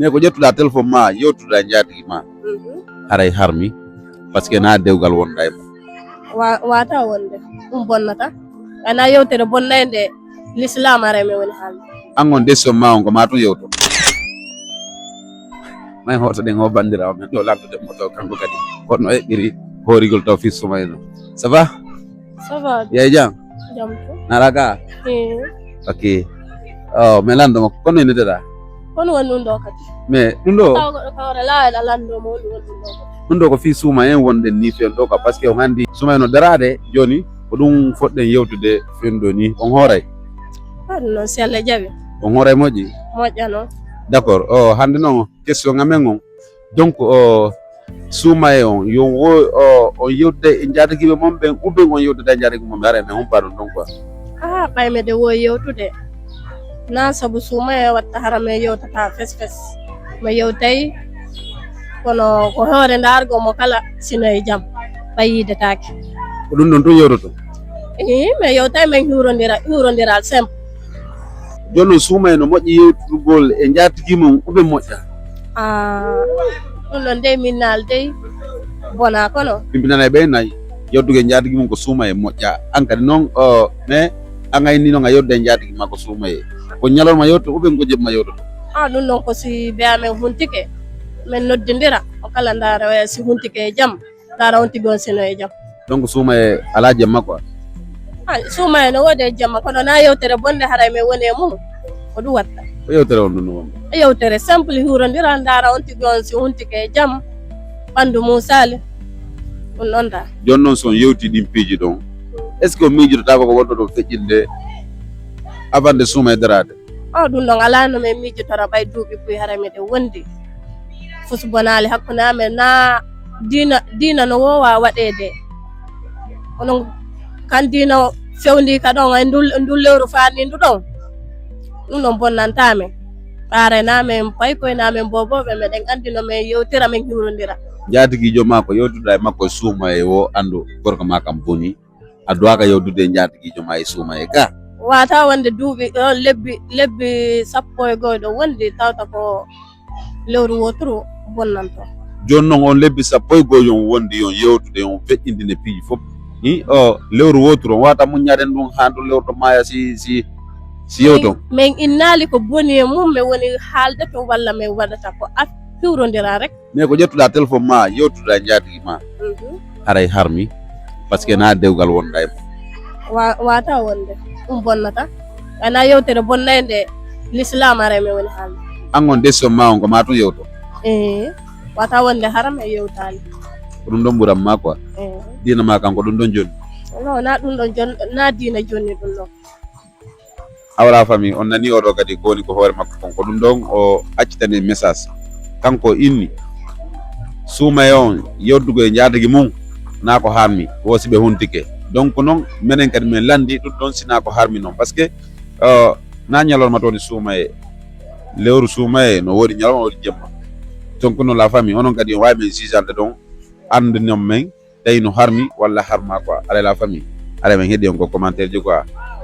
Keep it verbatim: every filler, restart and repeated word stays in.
Mais ko ƴettuɗa téléphone ma, yewtuɗa njaatigi ma, haray harmi, parce que na dewgal wonɗa e mum. Wa- wata wonde ɗum bonnata. Ana yewtere bonnayde, l'islam aray mi woni haalde. An on décision ma on ko ma tun yewto. May hoto ɗen o bandirawo men ɗo landude mo to kanko kadi, kono eɓɓiri horigol taw fis sumayno. Ça va? Ça va? Yay jam? Jam to. Naraka? Eh. Ok. Oh, mais lando mo, kono ene dada? Kono woni ɗum ɗo kadi. Mais ɗum ɗo? Taw goɗɗo kawra laawi la lando mo woni woni ɗum ɗo kadi. Ɗum ɗo ko fii suuma en wonɗen ni fen ɗo ka, parce que on andi suuma en no daraade joni, ko ɗum foɗɗen yewtude fen ɗo ni. On hooray? Ɗum noon si Allah jaɓi. On hooray moƴƴi? Moƴƴa noon. D'accord. Oh, hande noon question amen on. Donc, oh, suumaye on, yo wo, oh, on yewtude e njaatigiiɓe mon ɓen, ou bien on yewtude e njaatigi mon ɓe, haray mi humpaa ɗum ɗon quoi. Ah, ɓay meɗen wo yewtude. Na sabu suumaye watta hara men yewtata fes fes. Mi yewtay, kono ko hoore ndaargo mo kala sino e jam, ɓay yiidetaake. Ko ɗum ɗon tun yewtoto? Ii, mi yewtay men hiwrondira, hiwrondiral simple. Jooni noon, suumaye no moƴƴi yewtugol e njaatigi mum, ou bien moƴƴa? Ah, ɗum ɗon dey min naal dey bona kono. Min binanay ɓe nayi, yewtude e njaatigi mum ko suumaye moƴƴa. An kadi noon, o, mais an ay ni noon a yewtude e njaatigi ma ko suumaye. Ko ñalorma yewtoto, ou bien ko jemma yewtoto? Ah, ɗum ɗon ko si be amen huntike, min noddindira, o kala ndaara waya si huntike e jam. Ndaara on tigi on sino e jam. Donc suumaye alaa jemma quoi? Ah, suumaye no woodi e jemma, kono na yewtere bonde haray men woni e mum. Ko ɗum watta. Ko yewtere on ɗum no wonde? Yewtere simple, hiwrondira, ndaara on tigi on si huntike e jam, ɓanndu mum saali. Ɗum ɗon da. Jooni noon so on yewti ɗin piiji ɗon, est-ce que on miijotaako ko wonɗo ɗon feƴƴinde avant de suumaye daraade? O, ɗum ɗon alaa no min miijotora ɓay duuɓi buy haray meɗen wondi. Fus bonaali hakkunde amen na diina, diina no woowa waɗeede. Kono kan diina fewndi ka ɗon e ndul, ndul lewru fanindu ɗon. Ɗum ɗon bonnanta men. Ɓaare na men paykoy na men boboɓe meɗen anndi no men yewtira men hiwrondira. Njaatigiijo ma ko yewtuɗa e makko e suumaye wo anndu gorko ma kam boni. A duwaaka yewtude e njaatigiijo ma e suumaye ga? Wata wonde duuɓi, o, lebbi, lebbi sappo e go'o ɗo wondi tawta ko lewru woturu bonnanto. Jooni noon on lebbi sappo e go'o yon wondi yon yewtude yon feƴƴindine piiji fof. Hi, o, lewru woturu on wata muññaade ɗum haa ndu lewru ɗo maaya si, si, si yewton. Min, min innaali ko boni e mum, mi woni haalde to walla min waɗata ko at hiwrondira rek. Mais ko ƴettuɗa téléphone ma, yewtuɗa njaatigi ma, haray harmi, parce que na dewgal wonɗa e mum. Wa- wata wonde ɗum bonnata. Ana yewtere bonnayde, l'islam aray mi woni haalde. An on décision ma on ko ma tun yewto? Eh, wata wonde haram e yewtaali. Ko ɗum ɗon ɓuran ma quoi? Eh. Diina ma kan ko ɗum ɗon jonni? Non, na ɗum ɗon jon- na diina jonni ɗum ɗon. Awla famille, on nani oɗo kadi ko woni ko hoore makko kon, ko ɗum ɗon o accitani message. Kanko inni suumaye on yewtugo e njaatigi mum na ko harmi, wo si ɓe huntike. Donc noon menen kadi min lanndi ɗum ɗon si na ko harmi noon, parce que, euh, na ñalorma toon e suumaye, lewru suumaye no woodi ñalorma, woodi jemma. Donc noon la famille, onon kadi on waawi min sisande ɗon, anndu noon men tawi no harmi walla harma quoi. Alay la famille, alay men heɗi on ko commentaire ji quoi.